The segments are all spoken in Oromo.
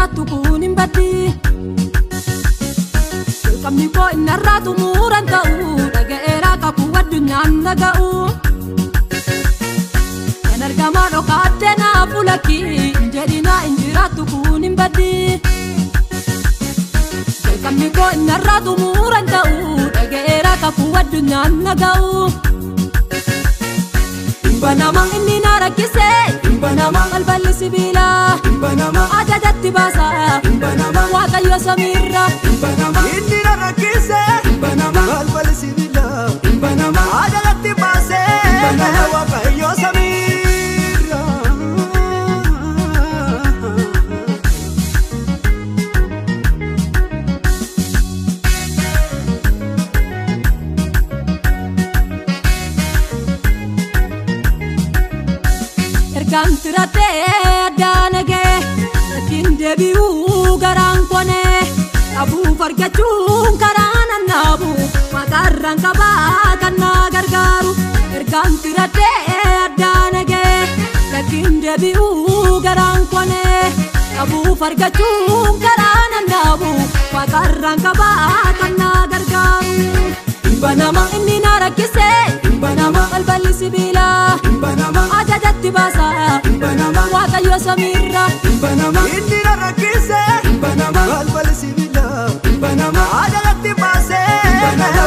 jiraattu kun hin baddi. Jalqabni koo inni har'aa xumuran ta'u dhaga'eera kakuu addunyaan dhaga'u. Kan argamaa dhokaadde naaf ulakki hin jedhinaa hin jiraattu kun hin baddi. Jalqabni koo inni har'aa xumuran ta'u dhaga'eera kakuu addunyaan dhaga'u. Banama inni na rakkise banama balballi sibiilaa banama ajajatti baasa banama waaqayyo samiirra banama inni na rakkise banama balballi sibiilaa banama ajajatti baase waaqayyo samiirra. Ergaan tiratee addaana ga'e ittiin deebi'uu garaan konee dhabuuf argachuun karaa nannaabu maqaarraan qabaa kan na gargaaru. Ergaan tiratee addaana ga'e ittiin deebi'uu garaan konee dhabuuf argachuun karaa nannaabu maqaarraan qabaa kan na gargaaru. Banama inni na rakkise banama balballi sibiilaa banama ajajatti baasa banama waaqayyo samiirra banama inni na rakkise banama balballi sibiilaa banama ajajatti baase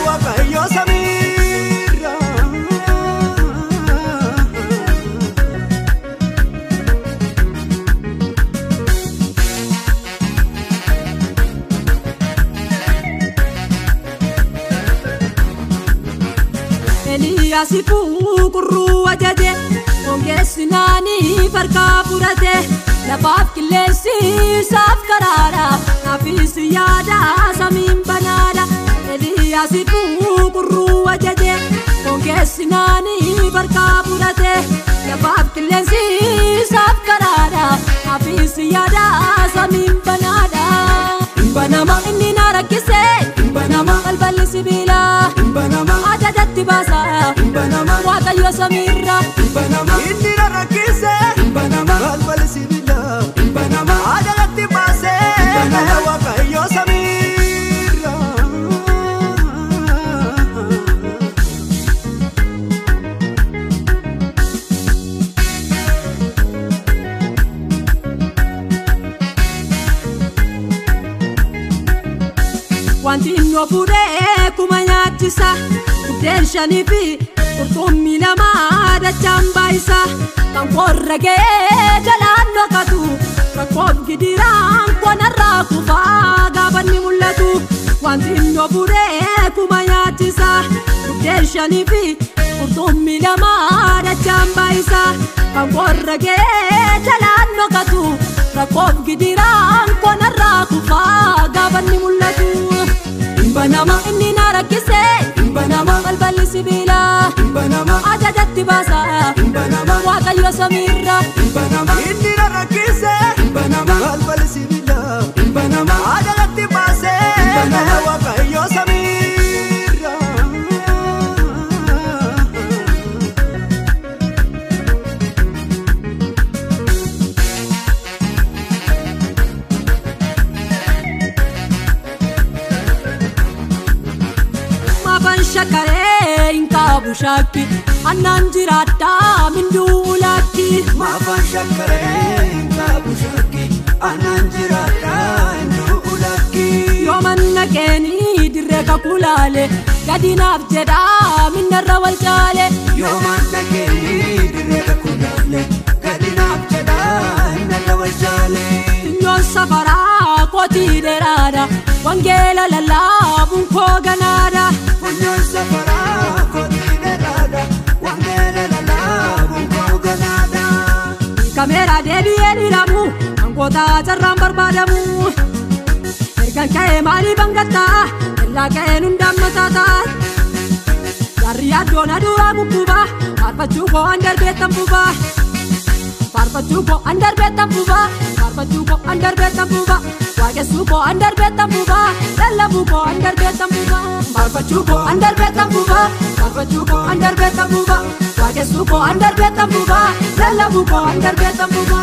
waaqayyo samiirra. Eliyaasi qurruu ajaje hongeessi naanii farkaa fudhate lafaaf qilleensi isaaf karaadha naafis yaada samiin banaadha. Eliyaasi qurruu ajaje hongeessi naanii farkaa fudhate lafaaf qilleensi isaaf karaadha naafis yaada samiin banaadha. Banama inni na rakkise banama balballi sibiilaa banama ajajatti baasa banama waaqayyo samiirra banama inni na rakkise banama balballi sibiilaa banama ajajatti baase waaqayyo samiirra. Wanti inni fuudhee kuma nyaachisa buddeen shanii fi qurxummii lama dachaan baay'isa kan qorra ga'ee jalaan dhokatu rakkoof gidiraan konarraa kufaa gaafa inni mul'atu. Wanti inni fuudhee kuma nyaachisa buddeen shanii fi qurxummii lama dachaan baay'isa kan qorra ga'ee jalaan dhokatu rakkoof gidiraan konarraa kufaa gaafa inni mul'atu. Banama inni na rakkise banama balballi sibiilaa banama ajajatti baasa banama waaqayyo samiirra banama inni na rakkise banama balballi sibiilaa banama ajajatti baase waaqayyo samiirra. Shakaree hin qabu shakki annaan jiraadhaa minduu lakki. Maafaan shakaree hin qabu shakki annaan jiraadhaa minduu lakki. Yoo manna keenii dirree kakulaale gadi naaf jedhaa minnarra wal caale. Yoo manna keenii dirree kakulaale gadi naaf jedhaa minnarra wal caale. Funyoon safaraa kootii dheeraadha wangeela lallaabuun koo ganaadha. Funyoon safaraa kootii dheeraadha wangeela lallaabuun koo ganaadha. Kameeraa deebi'ee dhiiramu hangoota carraan barbaadamu. Ergaan ka'ee maaliif hangattaa illaa ka'een hundaan mataataa. Jaarri yaaddoon aduraa gugguba faarfachuu koo an darbeettan buba. Faarfachuu koo an darbeettan buba faarfachuu koo an darbeettan buba waaqessuu koo an darbeettan buba lallabuu koo an darbeettan buba. Faarfachuu koo an darbeettan buba faarfachuu koo an darbeettan buba waaqessuu koo an darbeettan buba lallabuu koo an darbeettan buba.